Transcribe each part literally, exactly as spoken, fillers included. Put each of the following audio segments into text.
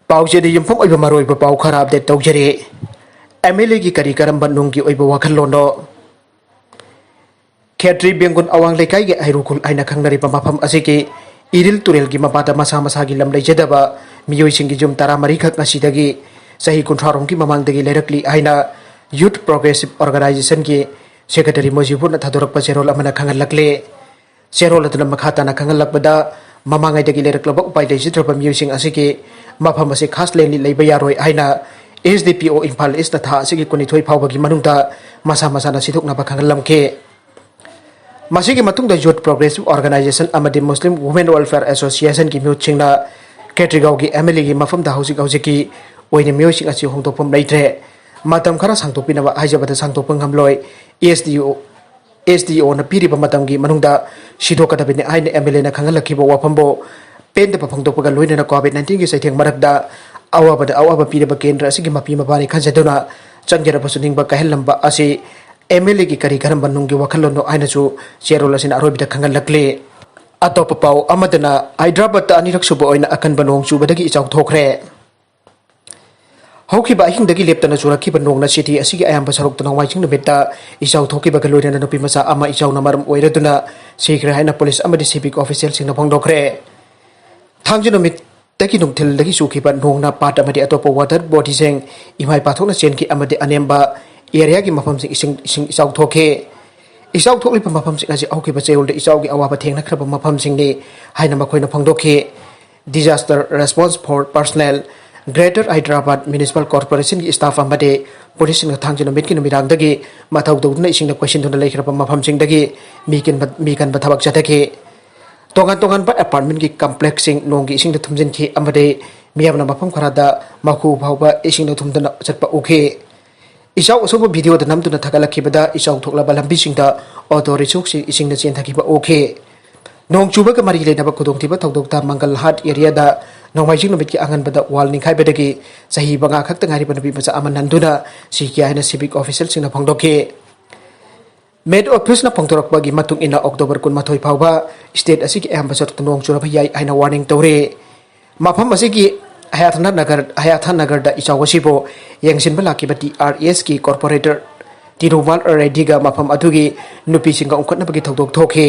ꯄꯥꯎꯆꯦꯗ ꯌꯨꯝꯐꯝ ꯑꯣꯏꯕ ꯃꯔꯨꯑꯣꯏꯕ ꯄꯥꯎ ꯈꯔ ꯑꯞꯗꯦꯠ ꯇꯧꯖꯔꯤ꯫ ꯑꯦꯝ ꯑꯦꯜ ꯑꯦꯒꯤ ꯀꯔꯤ ꯀꯔꯝꯕ ꯅꯨꯡꯒꯤ ꯑꯣꯏꯕ ꯋꯥꯈꯜꯂꯣꯟꯅꯣ? ꯈꯦꯇ꯭ꯔꯤ ꯕꯦꯡꯒꯨꯟ ꯑꯋꯥꯡ ꯂꯩꯀꯥꯏꯒꯤ ꯍꯩꯔꯨꯈꯨꯜ ꯍꯥꯏꯅ ꯈꯪꯅꯔꯤꯕ ꯃꯐꯝ ꯑꯁꯤꯒꯤ ꯏꯔꯤꯜ ꯇꯨꯔꯦꯜꯒꯤ ꯃꯄꯥꯗ ꯃꯁꯥ ꯃꯁꯥꯒꯤ ꯂꯝ ꯂꯩꯖꯗꯕ ꯃꯤꯑꯣꯏꯁꯤꯡꯒꯤ ꯌꯨꯝ ꯇꯔꯥꯃꯔꯤꯈꯛ ꯉꯁꯤꯗꯒꯤ ꯆꯍꯤ ꯀꯨꯟꯊ꯭ꯔꯥꯔꯣꯝꯒꯤ ꯃꯃꯥꯡꯗꯒꯤ ꯂꯩꯔꯛꯂꯤ ꯍꯥꯏꯅ Youth Progressive Organizationꯒꯤ ꯁꯦꯀ꯭ꯔꯦꯇꯔꯤ ꯃꯣꯖꯤꯕꯨꯔꯅ ꯊꯥꯗꯣꯔꯛꯄ ꯆꯦꯔꯣꯜ ꯑꯃꯅ ꯈꯪꯍꯜꯂꯛꯂꯤ꯫ ꯆꯦꯔꯣꯜ ꯑꯗꯨꯅ ꯃꯈꯥ ꯇꯥꯅ ꯈꯪꯍꯜꯂꯛꯄꯗ, ꯃꯃꯥꯡꯉꯩꯗꯒꯤ ꯂꯩꯔꯛꯂꯕ ꯎꯄꯥꯏ ꯂꯩꯖꯗ꯭ꯔꯕ ꯃꯤꯑꯣꯏꯁꯤꯡ ꯑꯁꯤꯒꯤ ꯃꯐꯝ ꯑꯁꯤ ꯈꯥꯁ ꯂꯦꯟꯂꯤ ꯂꯩꯕ ꯌꯥꯔꯣꯏ ꯍꯥꯏꯅ ꯑꯦꯁ ꯗꯤ ꯄꯤ ꯑꯣ ꯏꯝꯐꯥꯜ ꯏꯁꯅ ꯊꯥ ꯑꯁꯤꯒꯤ ꯀꯨꯟꯅꯤꯊꯣꯏ ꯐꯥꯎꯕꯒꯤ ꯃꯅꯨꯡꯗ ꯃꯁꯥ ꯃꯁꯥꯅ ꯁꯤꯗꯣꯛꯅꯕ ꯈꯪꯍꯜꯂꯝꯈꯤ꯫ ꯃꯁꯤꯒꯤ ꯃꯇꯨꯡꯗ Youth Progressive Organization ꯑꯃꯗꯤ Muslim Women Welfare Associationꯒꯤ ꯃꯤꯍꯨꯠꯁꯤꯡꯅ ꯈꯦꯇ꯭ꯔꯤꯒꯥꯎꯒꯤ ꯑꯦꯝ ꯑꯦꯜ ꯑꯦꯒꯤ ꯃꯐꯝꯗ ꯍꯧꯖꯤꯛ ꯍꯧꯖꯤꯛꯀꯤ ꯑꯣꯏꯅ ꯃꯤꯑꯣꯏꯁꯤꯡ ꯑꯁꯤ ꯍꯣꯡꯗꯣꯛꯐꯝ ꯂꯩꯇ꯭ꯔꯦ꯫ ꯃꯇꯝ ꯈꯔ ꯁꯥꯡꯗꯣꯛꯄꯤꯅꯕ ꯍꯥꯏꯖꯕꯗ ꯁꯥꯡꯗꯣꯛꯄ ꯉꯝꯂꯣꯏ꯫ ꯑꯦꯁ ꯗꯤ ꯑꯣ ꯑꯦꯁ ꯗꯤ ꯑꯣꯅ ꯄꯤꯔꯤꯕ ꯃꯇꯝꯒꯤ ꯃꯅꯨꯡꯗ ꯁꯤꯗꯣꯛꯀꯗꯕꯅꯤ ꯍꯥꯏꯅ ꯑꯦꯝ ꯑꯦꯜ ꯑꯦꯅ ꯈꯪꯍꯜꯂꯛꯈꯤꯕ ꯋꯥꯐꯝꯕꯨ ꯄꯦꯟꯗꯕ ꯐꯣꯡꯗꯣꯛꯄꯒ ꯂꯣꯏꯅꯅ ꯀꯣꯚꯤꯗ ꯅꯥꯏꯟꯇꯤꯟꯒꯤ ꯆꯩꯊꯦꯡ ꯃꯔꯛꯇ ꯑꯋꯥꯕꯗ ꯑꯋꯥꯕ ꯄꯤꯔꯕ ꯀꯦꯟꯗ꯭ꯔ ꯑꯁꯤꯒꯤ ꯃꯄꯤ ꯃꯄꯥꯅꯤ ꯈꯟꯖꯗꯨꯅ ꯆꯪꯖꯔꯕꯁꯨ ꯅꯤꯡꯕ ꯀꯥꯏꯍꯜꯂꯝꯕ ꯑꯁꯤ ꯑꯦꯝ ꯑꯦꯜ ꯑꯦꯒꯤ ꯀꯔꯤ ꯀꯔꯝꯕ ꯅꯨꯡꯒꯤ ꯋꯥꯈꯜꯂꯣꯟꯅꯣ ꯍꯥꯏꯅꯁꯨ ꯆꯦꯔꯣꯜ ꯑꯁꯤꯅ ꯑꯔꯣꯏꯕꯗ ꯈꯪꯍꯜꯂꯛꯂꯤ꯫ ꯑꯇꯣꯞꯄ ꯄꯥꯎ ꯑꯃꯗꯅ, ꯍꯥꯏꯗ꯭ꯔꯕꯥꯗꯇ ꯑꯅꯤꯔꯛ ꯁꯨꯕ ꯑꯣꯏꯅ ꯑꯀꯟꯕ ꯅꯣꯡ ꯆꯨꯕꯗꯒꯤ ꯏꯆꯥꯎ ꯊꯣꯛꯈ꯭ꯔꯦ꯫ ꯍꯧꯈꯤꯕ ꯑꯍꯤꯡꯗꯒꯤ ꯂꯦꯞꯇꯅ ꯆꯨꯔꯛꯈꯤꯕ ꯅꯣꯡꯅ ꯁꯤꯇꯤ ꯑꯁꯤꯒꯤ ꯑꯌꯥꯝꯕ ꯁꯔꯨꯛꯇ ꯅꯣꯡꯃꯥꯏꯖꯤꯡ ꯅꯨꯃꯤꯠꯇ ꯏꯆꯥꯎ ꯊꯣꯛꯈꯤꯕꯒ ꯂꯣꯏꯅꯅ ꯅꯨꯄꯤ ꯃꯆꯥ ꯑꯃ ꯏꯆꯥꯎꯅ ꯃꯔꯝ ꯑꯣꯏꯔꯗꯨꯅ ꯁꯤꯈ꯭ꯔꯦ ꯍꯥꯏꯅ ꯄꯨꯂꯤꯁ ꯑꯃꯗꯤ ꯁꯤꯚꯤꯛ ꯑꯣꯐꯤꯁꯤꯌꯦꯜꯁꯤꯡꯅ ꯐꯣꯡꯗꯣꯛꯈ꯭ꯔꯦ꯫ ꯊꯥꯡꯖ ꯅꯨꯃꯤꯠꯇꯒꯤ ꯅꯨꯡꯊꯤꯜꯗꯒꯤ ꯆꯨꯈꯤꯕ ꯅꯣꯡꯅ ꯄꯥꯠ ꯑꯃꯗꯤ ꯑꯇꯣꯞꯄ ꯋꯥꯇꯔ ꯕꯣꯗꯤꯁꯤꯡ ꯏꯃꯥꯏ ꯄꯥꯊꯣꯛꯅ ꯆꯦꯟꯈꯤ ꯑꯃꯗꯤ ꯑꯅꯦꯝꯕ ꯑꯦꯔꯤꯌꯥꯒꯤ ꯃꯐꯝꯁꯤꯡ ꯏꯁꯤꯡ, ꯏꯁꯤꯡ ꯏꯆꯥꯎ ꯊꯣꯛꯈꯤ꯫ ꯏꯆꯥꯎ ꯊꯣꯛꯂꯤꯕ ꯃꯐꯝꯁꯤꯡ ꯑꯁꯤ ꯍꯧꯈꯤꯕ ꯆꯌꯣꯜꯗ ꯏꯆꯥꯎꯒꯤ ꯑꯋꯥꯕ ꯊꯦꯡꯅꯈ꯭ꯔꯕ ꯃꯐꯝꯁꯤꯡꯅꯤ ꯍꯥꯏꯅ ꯃꯈꯣꯏꯅ ꯐꯣꯡꯗꯣꯛꯈꯤ꯫ Disaster Response Force Personnel, Greater Hyderabad Municipal Corporationꯒꯤ staff ꯑꯃꯗꯤ ꯄꯨꯂꯤꯁꯁꯤꯡꯅ ꯊꯥꯡꯖ ꯅꯨꯃꯤꯠꯀꯤ ꯅꯨꯃꯤꯗꯥꯡꯗꯒꯤ ꯃꯊꯧ ꯇꯧꯗꯨꯅ ꯏꯁꯤꯡꯅ ꯀꯣꯏꯁꯤꯟꯗꯨꯅ ꯂꯩꯈ꯭ꯔꯕ ꯃꯐꯝꯁꯤꯡꯗꯒꯤ ꯃꯤ ꯀꯟꯕ, ꯃꯤ ꯀꯟꯕ ꯊꯕꯛ ꯆꯠꯊꯈꯤ꯫ ꯇꯣꯉꯥꯟ ꯇꯣꯉꯥꯟꯕ ꯑꯦꯄꯥꯔꯠꯃꯦꯟꯒꯤ ꯀꯝꯄ꯭ꯂꯦꯛꯁꯁꯤꯡ ꯅꯣꯡꯒꯤ ꯏꯁꯤꯡꯗ ꯊꯨꯝꯖꯤꯟꯈꯤ ꯑꯃꯗꯤ ꯃꯤꯌꯥꯝꯅ ꯃꯐꯝ ꯈꯔꯗ ꯃꯈꯨ ꯐꯥꯎꯕ ꯏꯁꯤꯡꯗ ꯊꯨꯝꯗꯨꯅ ꯆꯠꯄ ꯎꯈꯤ꯫ ꯏꯆꯥꯎ ꯑꯁꯣꯛꯄ ꯚꯤꯗꯤꯑꯣꯗ ꯅꯝꯗꯨꯅ ꯊꯥꯒꯠꯂꯛꯈꯤꯕꯗ ꯏꯆꯥꯎ ꯊꯣꯛꯂꯕ ꯂꯝꯕꯤꯁꯤꯡꯗ ꯑꯣꯇꯣ ꯔꯤꯛꯁꯣꯁꯤꯡ ꯏꯁꯤꯡꯅ ꯆꯦꯟꯊꯈꯤꯕ ꯎꯈꯤ꯫ ꯅꯣꯡ ꯆꯨꯕꯒ ꯃꯔꯤ ꯂꯩꯅꯕ ꯈꯨꯗꯣꯡꯊꯤꯕ ꯊꯧꯗꯣꯛꯇ ꯃꯪꯒꯜ ꯍꯥꯠ ꯑꯦꯔꯤꯌꯥꯗ ꯅꯣꯡꯃꯥꯏꯖꯤꯡ ꯅꯨꯃꯤꯠꯀꯤ ꯑꯉꯟꯕꯗ ꯋꯥꯜ ꯅꯤꯡꯈꯥꯏꯕꯗꯒꯤ ꯆꯍꯤ ꯃꯉꯥ ꯈꯛꯇ ꯉꯥꯏꯔꯤꯕ ꯅꯨꯄꯤ ꯃꯆꯥ ꯑꯃ ꯅꯟꯗꯨꯅ ꯁꯤꯈꯤ ꯍꯥꯏꯅ ꯁꯤꯚꯤꯛ ꯑꯣꯐꯤꯁꯤꯌꯦꯜꯁꯤꯡꯅ ꯐꯣꯡꯗꯣꯛꯈꯤ꯫ ꯃꯦꯠ ꯑꯣꯐꯤꯁꯅ ꯐꯣꯡꯗꯣꯔꯛꯄꯒꯤ ꯃꯇꯨꯡ ꯏꯟꯅ ꯑꯣꯛꯇꯣꯕꯔ ꯀꯨꯟꯃꯥꯊꯣꯏ ꯐꯥꯎꯕ ꯁ꯭ꯇꯦꯠ ꯑꯁꯤꯒꯤ ꯑꯌꯥꯝꯕ ꯁꯔꯨꯛꯇ ꯅꯣꯡ ꯆꯨꯔꯕ ꯌꯥꯏ ꯍꯥꯏꯅ ꯋꯥꯔꯅꯤꯡ ꯇꯧꯔꯤ꯫ ꯃꯐꯝ ꯑꯁꯤꯒꯤ ꯍꯌꯥꯊꯅꯒꯔ ꯍꯌꯥꯊꯅꯒꯔꯗ ꯏꯆꯥꯎ ꯑꯁꯤꯕꯨ ꯌꯦꯡꯁꯤꯟꯕ ꯂꯥꯛꯈꯤꯕ ꯇꯤ ꯑꯥꯔ ꯑꯦꯁꯀꯤ ꯀꯣꯔꯄꯣꯔꯦꯇꯔ ꯇꯤꯔꯨꯃꯥꯜ ꯔꯦꯗ꯭ꯗꯤꯒ ꯃꯐꯝ ꯑꯗꯨꯒꯤ ꯅꯨꯄꯤꯁꯤꯡꯒ ꯎꯪꯈꯠꯅꯕꯒꯤ ꯊꯧꯗꯣꯛ ꯊꯣꯛꯈꯤ꯫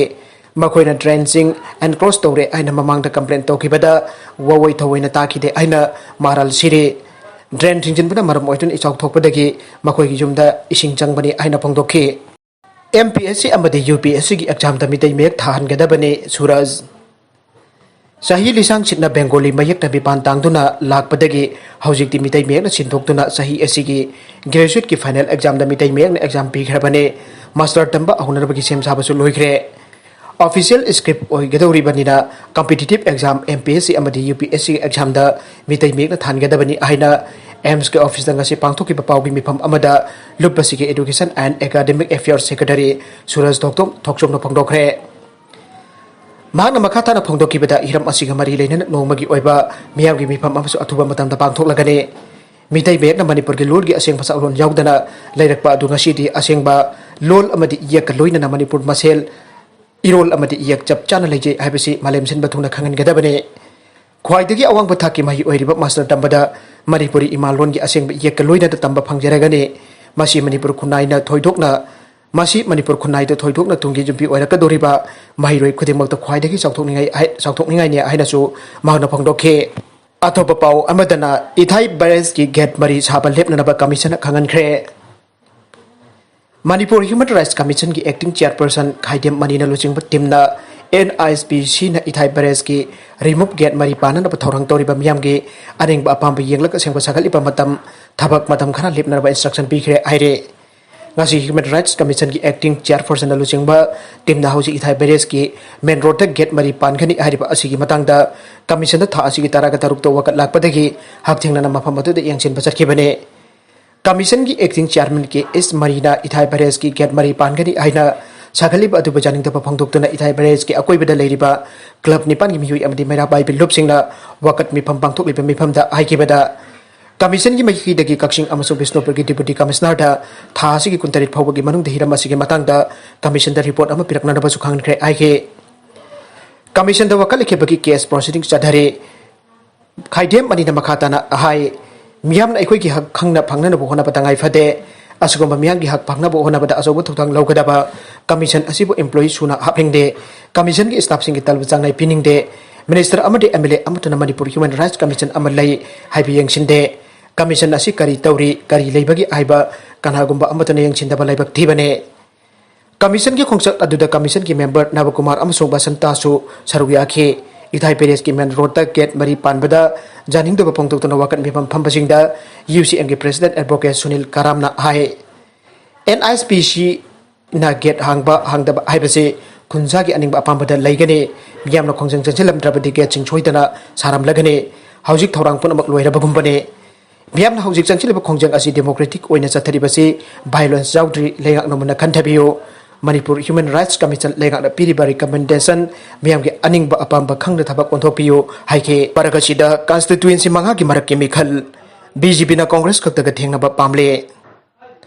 ꯃꯈꯣꯏꯅ ꯗ꯭ꯔꯦꯟꯁꯤꯡ ꯑꯦꯟꯀ꯭ꯔꯣꯆ ꯇꯧꯔꯦ ꯍꯥꯏꯅ ꯃꯃꯥꯡꯗ ꯀꯝꯄ꯭ꯂꯦꯟ ꯇꯧꯈꯤꯕꯗ ꯋꯥꯋꯣꯏ ꯊꯑꯣꯏꯅ ꯇꯥꯈꯤꯗꯦ ꯍꯥꯏꯅ ꯃꯔꯥꯜ ꯁꯤꯔꯤ꯫ ꯗ꯭ꯔꯦꯟ ꯊꯤꯡꯖꯤꯟꯕꯅ ꯃꯔꯝ ꯑꯣꯏꯗꯨꯅ ꯏꯆꯥꯎ ꯊꯣꯛꯄꯗꯒꯤ ꯃꯈꯣꯏꯒꯤ ꯌꯨꯝꯗ ꯏꯁꯤꯡ ꯆꯪꯕꯅꯤ ꯍꯥꯏꯅ ꯐꯣꯡꯗꯣꯛꯈꯤ꯫ ꯑꯦꯝ ꯄꯤ ꯑꯦꯁ ꯁꯤ ꯑꯃꯗꯤ ꯌꯨ ꯄꯤ ꯑꯦꯁ ꯁꯤꯒꯤ ꯑꯦꯛꯖꯥꯝꯗ ꯃꯤꯇꯩ ꯃꯌꯦꯛ ꯊꯥꯍꯟꯒꯗꯕꯅꯤ꯫ ꯁꯨꯔꯖ꯫ ꯆꯍꯤ ꯂꯤꯁꯥꯡ ꯁꯤꯠꯅ ꯕꯦꯡꯒꯣꯂꯤ ꯃꯌꯦꯛꯇ ꯃꯤꯄꯥꯟ ꯇꯥꯡꯗꯨꯅ ꯂꯥꯛꯄꯗꯒꯤ ꯍꯧꯖꯤꯛꯇꯤ ꯃꯤꯇꯩ ꯃꯌꯦꯛꯅ ꯁꯤꯟꯗꯣꯛꯇꯨꯅ ꯆꯍꯤ ꯑꯁꯤꯒꯤ ꯒ꯭ꯔꯦꯖꯨꯌꯦꯠꯀꯤ ꯐꯥꯏꯅꯦꯜ ꯑꯦꯛꯖꯥꯝꯗ ꯃꯤꯇꯩ ꯃꯌꯦꯛꯅ ꯑꯦꯛꯖꯥꯝ ꯄꯤꯈ꯭ꯔꯕꯅꯤ꯫ ꯃꯥꯁꯇꯔ ꯇꯝꯕ ꯍꯧꯅꯅꯕꯒꯤ ꯁꯦꯝ ꯁꯥꯕꯁꯨ ꯂꯣꯏꯈ꯭ꯔꯦ꯫ ꯑꯣꯐꯤꯁꯤꯌꯦꯜ ꯁ꯭ꯀ꯭ꯔꯤꯞ ꯑꯣꯏꯒꯗꯧꯔꯤꯕꯅꯤꯅ competitive exam M P S C ꯑꯃꯗꯤ ꯌꯨ ꯄꯤ ꯑꯦꯁ ꯁꯤ ꯑꯦꯛꯖꯥꯝꯗ ꯃꯤꯇꯩ ꯃꯌꯦꯛꯅ ꯊꯥꯟꯒꯗꯕꯅꯤ ꯍꯥꯏꯅ ꯑꯦꯝꯁꯀꯤ ꯑꯣꯐꯤꯁꯇ ꯉꯁꯤ ꯄꯥꯡꯊꯣꯛꯈꯤꯕ ꯄꯥꯎꯒꯤ ꯃꯤꯐꯝ ꯑꯃꯗ ꯂꯨꯞ ꯑꯁꯤꯒꯤ education and academic affairs secretary Suraj Thokchom-, ꯊꯣꯛꯆꯣꯝꯅ ꯐꯣꯡꯗꯣꯛꯈ꯭ꯔꯦ꯫ ꯃꯍꯥꯛꯅ ꯃꯈꯥ ꯇꯥꯅ ꯐꯣꯡꯗꯣꯛꯈꯤꯕꯗ ꯍꯤꯔꯝ ꯑꯁꯤꯒ ꯃꯔꯤ ꯂꯩꯅꯅ ꯅꯣꯡꯃꯒꯤ ꯑꯣꯏꯕ ꯃꯤꯌꯥꯝꯒꯤ ꯃꯤꯐꯝ ꯑꯃꯁꯨ ꯑꯊꯨꯕ ꯃꯇꯝꯗ ꯄꯥꯡꯊꯣꯛꯂꯒꯅꯤ꯫ ꯃꯤꯇꯩ ꯃꯌꯦꯛꯅ ꯃꯅꯤꯄꯨꯔꯒꯤ ꯂꯣꯜꯒꯤ ꯑꯁꯦꯡꯕ ꯁꯛꯂꯣꯟ ꯌꯥꯎꯗꯅ ꯂꯩꯔꯛꯄ ꯑꯗꯨ ꯉꯁꯤꯗꯤ ꯑꯁꯦꯡꯕ ꯂꯣꯜ ꯑꯃꯗꯤ ꯏꯌꯦꯛꯀ ꯂꯣꯏꯅꯅ ꯃꯅꯤꯄꯨꯔ ꯃꯁꯦꯜ ꯏꯔꯣꯜ ꯑꯃꯗꯤ ꯏꯌꯦꯛ ꯆꯞ ꯆꯥꯅ ꯂꯩꯖꯩ ꯍꯥꯏꯕꯁꯤ ꯃꯥꯂꯦꯝ ꯁꯤꯟꯕ ꯊꯨꯡꯅ ꯈꯪꯍꯟꯒꯗꯕꯅꯤ꯫ ꯈ꯭ꯋꯥꯏꯗꯒꯤ ꯑꯋꯥꯡꯕ ꯊꯥꯛꯀꯤ ꯃꯍꯩ ꯑꯣꯏꯔꯤꯕ ꯃꯥꯁꯇꯔ ꯇꯝꯕꯗ ꯃꯅꯤꯄꯨꯔꯤ ꯏꯃꯥ ꯂꯣꯟꯒꯤ ꯑꯁꯦꯡꯕ ꯏꯌꯦꯛꯀ ꯂꯣꯏꯅꯅ ꯇꯝꯕ ꯐꯪꯖꯔꯒꯅꯤ꯫ ꯃꯁꯤ ꯃꯅꯤꯄꯨꯔ ꯈꯨꯟꯅꯥꯏꯅ ꯊꯣꯏꯗꯣꯛꯅ, ꯃꯁꯤ ꯃꯅꯤꯄꯨꯔ ꯈꯨꯟꯅꯥꯏꯗ ꯊꯣꯏꯗꯣꯛꯅ ꯇꯨꯡꯒꯤ ꯌꯨꯝꯕꯤ ꯑꯣꯏꯔꯛꯀꯗꯧꯔꯤꯕ ꯃꯍꯩꯔꯣꯏ ꯈꯨꯗꯤꯡꯃꯛꯇ ꯈ꯭ꯋꯥꯏꯗꯒꯤ ꯆꯥꯎꯊꯣꯛꯅꯤꯡꯉꯥꯏ ꯍꯥꯏ-, ꯆꯥꯎꯊꯣꯛꯅꯤꯡꯉꯥꯏꯅꯤ ꯍꯥꯏꯅꯁꯨ ꯃꯍꯥꯛꯅ ꯐꯣꯡꯗꯣꯛꯈꯤ꯫ ꯑꯇꯣꯞꯄ ꯄꯥꯎ ꯑꯃꯗꯅ ꯏꯊꯥꯏ ꯕꯦꯔꯦꯖꯀꯤ ꯒꯦꯠ ꯃꯔꯤ ꯁꯥꯕ ꯂꯦꯞꯅꯅꯕ ꯀꯃꯤꯁꯟꯅ ꯈꯪꯍꯟꯈ꯭ꯔꯦ꯫ ꯃꯅꯤꯄꯨꯔ ꯍ꯭ꯌꯨꯃꯦꯟ ꯔꯥꯏꯠꯁ ꯀꯃꯤꯁꯟꯒꯤ ꯑꯦꯛꯇꯤꯡ ꯆꯤꯌꯥꯔꯄꯔꯁꯟ ꯈꯥꯏꯗꯦꯝ ꯃꯅꯤꯅ ꯂꯨꯆꯤꯡꯕ ꯇꯤꯝꯅ ꯑꯦꯟ ꯑꯥꯏ ꯑꯦꯁ ꯄꯤ ꯁꯤꯅ ꯏꯊꯥꯏ ꯕꯦꯔꯦꯖꯀꯤ ꯔꯤꯃꯨꯚ ꯒꯦꯠ ꯃꯔꯤ ꯄꯥꯟꯅꯅꯕ ꯊꯧꯔꯥꯡ ꯇꯧꯔꯤꯕ ꯃꯤꯌꯥꯝꯒꯤ ꯑꯅꯤꯡꯕ ꯑꯄꯥꯝꯕ ꯌꯦꯡꯂꯒ ꯑꯁꯦꯡꯕ ꯁꯥꯒꯠꯂꯤꯕ ꯃꯇꯝ, ꯊꯕꯛ ꯃꯇꯝ ꯈꯔ ꯂꯦꯞꯅꯅꯕ ꯏꯟꯁꯇ꯭ꯔꯛꯁꯟ ꯄꯤꯈ꯭ꯔꯦ ꯍꯥꯏꯔꯦ꯫ ꯉꯁꯤ ꯍ꯭ꯌꯨꯃꯦꯟ ꯔꯥꯏꯠꯁ ꯀꯃꯤꯁꯟꯒꯤ ꯑꯦꯛꯇꯤꯡ ꯆꯤꯌꯥꯔꯄꯔꯁꯟꯅ ꯂꯨꯆꯤꯡꯕ ꯇꯤꯝꯅ ꯍꯧꯖꯤꯛ ꯏꯊꯥꯏ ꯕꯦꯔꯦꯖꯀꯤ ꯃꯦꯟ ꯔꯣꯗꯇ ꯒꯦꯠ ꯃꯔꯤ ꯄꯥꯟꯒꯅꯤ ꯍꯥꯏꯔꯤꯕ ꯑꯁꯤꯒꯤ ꯃꯇꯥꯡꯗ ꯀꯃꯤꯁꯟꯗ ꯊꯥ ꯑꯁꯤꯒꯤ ꯇꯔꯥꯒ ꯇꯔꯨꯛꯇ ꯋꯥꯀꯠ ꯂꯥꯛꯄꯗꯒꯤ ꯍꯛꯊꯦꯡꯅꯅ ꯃꯐꯝ ꯑꯗꯨꯗ ꯌꯦꯡꯁꯤꯟꯕ ꯆꯠꯈꯤꯕꯅꯤ꯫ ꯀꯃꯤꯁꯟꯒꯤ ꯑꯦꯛꯇꯤꯡ ꯆꯤꯌꯥꯔꯃꯦꯟ ꯀꯦ ꯑꯦꯁ ꯃꯔꯤꯅ ꯏꯊꯥꯏ ꯕꯦꯔꯦꯖꯀꯤ ꯒꯦꯠ ꯃꯔꯤ ꯄꯥꯟꯒꯅꯤ ꯍꯥꯏꯅ ꯁꯥꯒꯠꯂꯤꯕ ꯑꯗꯨꯕꯨ ꯌꯥꯅꯤꯡꯗꯕ ꯐꯣꯡꯗꯣꯛꯇꯨꯅ ꯏꯊꯥꯏ ꯕꯦꯔꯦꯖꯀꯤ ꯑꯀꯣꯏꯕꯗ ꯂꯩꯔꯤꯕ ꯀ꯭ꯂꯕ ꯅꯤꯄꯥꯟꯒꯤ ꯃꯤꯑꯣꯏ ꯑꯃꯗꯤ ꯃꯩꯔꯥ ꯄꯥꯏꯕꯤ ꯂꯨꯞꯁꯤꯡꯅ ꯋꯥꯀꯠ ꯃꯤꯐꯝ ꯄꯥꯡꯊꯣꯛꯂꯤꯕ ꯃꯤꯐꯝꯗ ꯍꯥꯏꯈꯤꯕꯗ, ꯀꯃꯤꯁꯟꯒꯤ ꯃꯥꯏꯀꯩꯗꯒꯤ ꯀꯛꯆꯤꯡ ꯑꯃꯁꯨꯡ ꯕꯤꯁꯅꯨꯄꯨꯔꯒꯤ ꯗꯤꯄꯨꯇꯤ ꯀꯃꯤꯁꯅꯔꯗ ꯊꯥ ꯑꯁꯤꯒꯤ ꯀꯨꯟꯇꯔꯦꯠ ꯐꯥꯎꯕꯒꯤ ꯃꯅꯨꯡꯗ ꯍꯤꯔꯝ ꯑꯁꯤꯒꯤ ꯃꯇꯥꯡꯗ ꯀꯃꯤꯁꯟꯗ ꯔꯤꯄꯣꯔꯠ ꯑꯃ ꯄꯤꯔꯛꯅꯅꯕꯁꯨ ꯈꯪꯍꯟꯈ꯭ꯔꯦ ꯍꯥꯏꯈꯤ꯫ ꯀꯃꯤꯁꯟꯗ ꯋꯥꯀꯠ ꯂꯩꯈꯤꯕꯒꯤ ꯀꯦꯁ ꯄ꯭ꯔꯣꯁꯤꯗꯤꯡ ꯆꯠꯊꯔꯤ꯫ ꯈꯥꯏꯗꯦꯝ ꯑꯅꯤꯅ ꯃꯈꯥ ꯇꯥꯅ ꯍꯥꯏ, ꯃꯤꯌꯥꯝꯅ ꯑꯩꯈꯣꯏꯒꯤ ꯍꯛ ꯈꯪꯅ ꯐꯪꯅꯅꯕ ꯍꯣꯠꯅꯕ ꯇꯉꯥꯏ ꯐꯗꯦ꯫ ꯑꯁꯤꯒꯨꯝꯕ ꯃꯤꯌꯥꯝꯒꯤ ꯍꯛ ꯐꯪꯅꯕ ꯍꯣꯠꯅꯕꯗ ꯑꯆꯧꯕ ꯊꯧꯗꯥꯡ ꯂꯧꯒꯗꯕ ꯀꯃꯤꯁꯟ ꯑꯁꯤꯕꯨ employee ꯁꯨꯅ ꯍꯥꯞꯅꯤꯡꯗꯦ꯫ ꯀꯃꯤꯁꯟꯒꯤ staffꯁꯤꯡꯒꯤ ꯇꯂꯕ ꯆꯥꯡ ꯅꯥꯏ ꯄꯤꯅꯤꯡꯗꯦ꯫ Minister ꯑꯃꯗꯤ MLA ꯑꯃꯠꯇꯅ ꯃꯅꯤꯄꯨꯔ Human Rights Commission ꯑꯃ ꯂꯩ ꯍꯥꯏꯕ ꯌꯦꯡꯁꯤꯟꯗꯦ꯫ ꯀꯃꯤꯁꯟ ꯑꯁꯤ ꯀꯔꯤ ꯇꯧꯔꯤ, ꯀꯔꯤ ꯂꯩꯕꯒꯦ ꯍꯥꯏꯕ ꯀꯅꯥꯒꯨꯝꯕ ꯑꯃꯠꯇꯅ ꯌꯦꯡꯁꯤꯟꯗꯕ ꯂꯥꯏꯕꯛ ꯊꯤꯕꯅꯦ꯫ ꯀꯃꯤꯁꯟꯒꯤ ꯈꯣꯡꯆꯠ ꯑꯗꯨꯗ ꯀꯃꯤꯁꯟꯒꯤ member ꯅꯕꯀꯨꯃꯥꯔ ꯑꯃꯁꯨꯡ ꯕꯁꯟꯇꯥꯁꯨ ꯁꯔꯨꯛ ꯌꯥꯈꯤ꯫ ꯏꯊꯥꯏ ꯄꯦꯂꯦꯁꯀꯤ main roadꯇ gate ꯃꯔꯤ ꯄꯥꯟꯕꯗ ꯌꯥꯅꯤꯡꯗꯕ ꯐꯣꯡꯗꯣꯛꯇꯨꯅ ꯋꯥꯀꯠ ꯃꯤꯐꯝ ꯐꯝꯕꯁꯤꯡꯗ UCMꯒꯤ president advocate ꯁꯨꯅꯤꯜ ꯀꯔꯥꯝꯅ ꯍꯥꯏ, NHPCꯅ gate ꯍꯥꯡꯕ ꯍꯥꯡꯗꯕ ꯍꯥꯏꯕꯁꯤ ꯈꯨꯟꯖꯥꯒꯤ ꯑꯅꯤꯡꯕ ꯑꯄꯥꯝꯕꯗ ꯂꯩꯒꯅꯤ꯫ ꯃꯤꯌꯥꯝꯅ ꯈꯣꯡꯖꯪ ꯆꯪꯁꯤꯜꯂꯝꯗ꯭ꯔꯕꯗꯤ gateꯁꯤꯡ ꯁꯣꯏꯗꯅ ꯁꯥꯔꯝꯂꯒꯅꯤ꯫ ꯍꯧꯖꯤꯛ ꯊꯧꯔꯥꯡ ꯄꯨꯝꯅꯃꯛ ꯂꯣꯏꯔꯕꯒꯨꯝꯕꯅꯤ꯫ ꯃꯤꯌꯥꯝꯅ ꯍꯧꯖꯤꯛ ꯆꯪꯁꯤꯜꯂꯤꯕ ꯈꯣꯡꯖꯪ ꯑꯁꯤ democratic ꯑꯣꯏꯅ ꯆꯠꯊꯔꯤꯕꯁꯤ violence ꯌꯥꯎꯗ꯭ꯔꯤ, ꯂꯩꯉꯥꯛꯅ ꯃꯨꯟꯅ ꯈꯟꯊꯕꯤꯌꯨ꯫ ꯃꯅꯤꯄꯨꯔ Human Rights Commission ꯂꯩꯉꯥꯛꯅ ꯄꯤꯔꯤꯕ recommendation ꯃꯤꯌꯥꯝꯒꯤ ꯑꯅꯤꯡꯕ ꯑꯄꯥꯝꯕ ꯈꯪꯅ ꯊꯕꯛ ꯑꯣꯟꯊꯣꯛꯄꯤꯌꯨ ꯍꯥꯏꯈꯤ꯫ ꯃꯔꯛ ꯑꯁꯤꯗ constituency ꯃꯉꯥꯒꯤ ꯃꯔꯛꯀꯤ ꯃꯤꯈꯜ, BJPꯅ Congress ꯈꯛꯇꯒ ꯊꯦꯡꯅꯕ ꯄꯥꯝꯂꯦ꯫